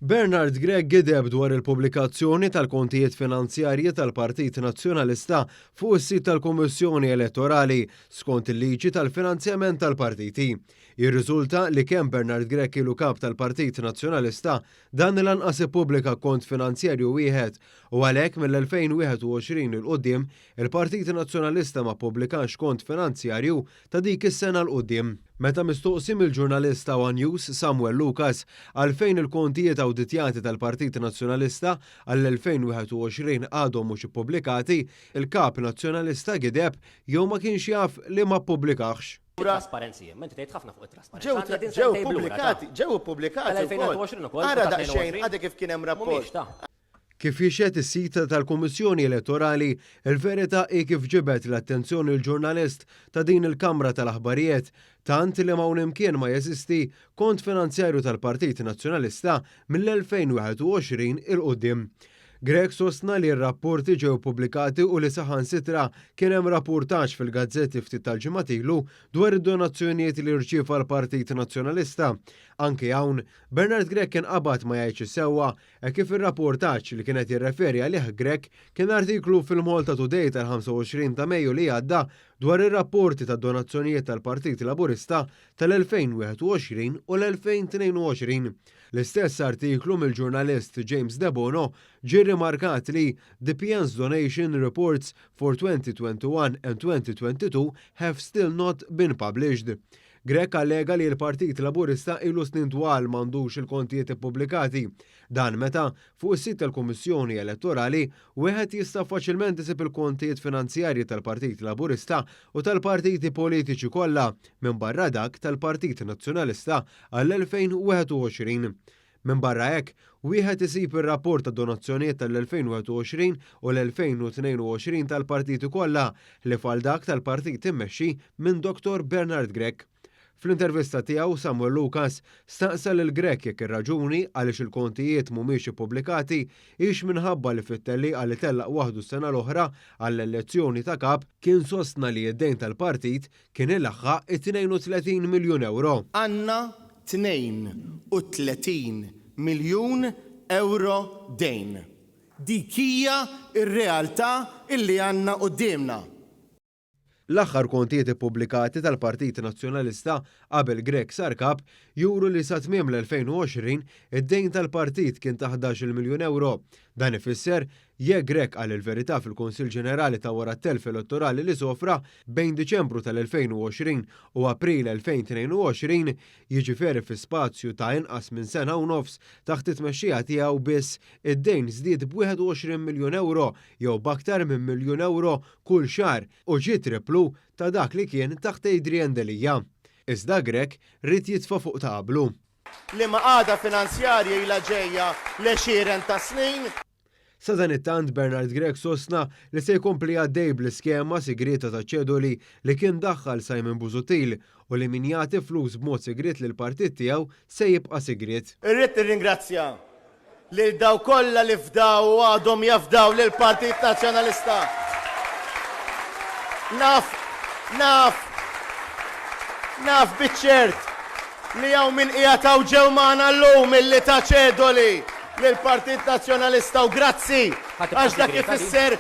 Bernard Grech gideb dwar il-pubblikazzjoni tal-kontijiet finanzjarji tal-Partit Nazzjonalista fuq is-sit tal-Kummissjoni Elettorali skont il-liġi tal-finanzjament tal-partiti. Jirriżulta li kemm Bernard Grech ilu kap tal-Partit Nazzjonalista, dan lanqas ippubblika kont finanzjarju wieħed u għalhekk mill-2021 'il quddiem il-Partit Nazzjonalista ma ppubblikax kont finanzjarju ta' dik is-sena 'l quddiem. Meta mistoqsi mill-ġurnalist ta' one News, Samuel Lucas, għalfejn il-kontijiet awditjati tal-Partit Nazzjonalista għall-2021 għadhom mhux ippubblikati, il-Kap Nazzjonalista gideb jew ma kienx jaf li ma ppubblikahx. Trasparenzi, imma inti tgħid ħafna fuq it-trasparenza. Ġew ippubblikati, ġew ippubblikati wkoll. Ara daqsxejn, għadha kif kien hemm rapport. Kif jixhed is-sit tal-Kummissjoni Elettorali, il-verità hi kif ġibed l-attenzjoni l-ġurnalist ta' din il-kamra tal-aħbarijiet, tant li m'hawn imkien ma jeżisti kont finanzjarju tal-Partit Nazzjonalista mill-2021 'il quddiem. Grech sostna li r-rapporti ġew ippubblikati u li saħansitra kien hemm rappurtaġġ fil-gazzetti ftit tal-ġimgħat ilu dwar id-donazzjonijiet li rċieva l-Partit Nazzjonalista. Anki hawn, Bernard Grech kien qabad ma jgħidx is-sewwa Hekk kif ir-rapportaġġ li kien qed jirreferi għalih Grech kien artiklu fil-Malta Today tal-25 ta' Mejju li għadda dwar ir-rapporti tad-donazzjonijiet tal-Partit Laburista tal-2021 u l-2022. L-istess artiklu mill-ġurnalist James Debono ġie rrimarkat li The PN's donation reports for 2021 and 2022 have still not been published. Grech allega li l-Partit Laburista ilu snin twal m'għandux il-kontijiet ippubblikati. Dan meta, fuq is-sit tal-Kummissjoni Elettorali, wieħed jista' faċilment isib il-kontijiet finanzjarji tal-Partit Laburista u tal-partiti politiċi kollha minbarra dak tal-Partit Nazzjonalista għall-2021. Minbarra hekk, wieħed isib ir-rapport tad-donazzjonijiet tal-2021 u l-2022 tal-partiti kollha, ħlief għal dak tal-partit immexxi minn Dottor Bernard Grech. Fl-intervista tiegħu, Samuel Lucas staqsa lil Grech jekk ir-raġuni għaliex il-kontijiet mhumiex ippubblikati hix minħabba li fit-tellieqa li tellaq waħdu s-sena l-oħra għall-elezzjoni ta' Kap kien sostna li d-dejn tal-partit kien ilaħħaq it-32 miljun ewro. Għandna 32 miljun ewro dejn. Dik hija r-realtà illi għandna quddiemna. L-aħħar kontijiet ippubblikati tal-Partit Nazzjonalista qabel Grech sar Kap juru li sa tmiem l-2020 id-dejn tal-partit kien ta' 11-il miljun ewro. Dan ifisser Jekk Grech qal il-verità fil-Kunsill Ġenerali ta' wara t-telf elettorali li sofra bejn Diċembru tal-2020 u April 2022, jiġiferi fi spazju ta' inqas minn sena u nofs taħt it-tmexxija tiegħu biss id-dejn żdied b'21 miljun ewro jew b'aktar minn miljun ewro kull xahar u ġie tripplu ta' dak li kien taħt Adrian Delia. Iżda Grech ried jitfa' fuq ta' qablu. Liema qagħda finanzjarja ilha ġejja l-għexieren ta' snin. Sadanittant Bernard Grech sostna li se jkompli għaddej bl-iskema sigrieta ta' ċedoli li kien daħħal Simon Busuttil u li min jagħti flus b'mod sigriet lill-partit tiegħu se jibqa' sigriet. Irrid nirringrazzja lil dawk kollha li fdaw u għadhom jafdaw lill-Partit Nazzjonalista. Naf, naf, naf biċ-ċert li hawn min qiegħed hawn ġew magħna llum illi ta ċedoli lill-Partit Nazzjonalista u grazzi għax dak ifisser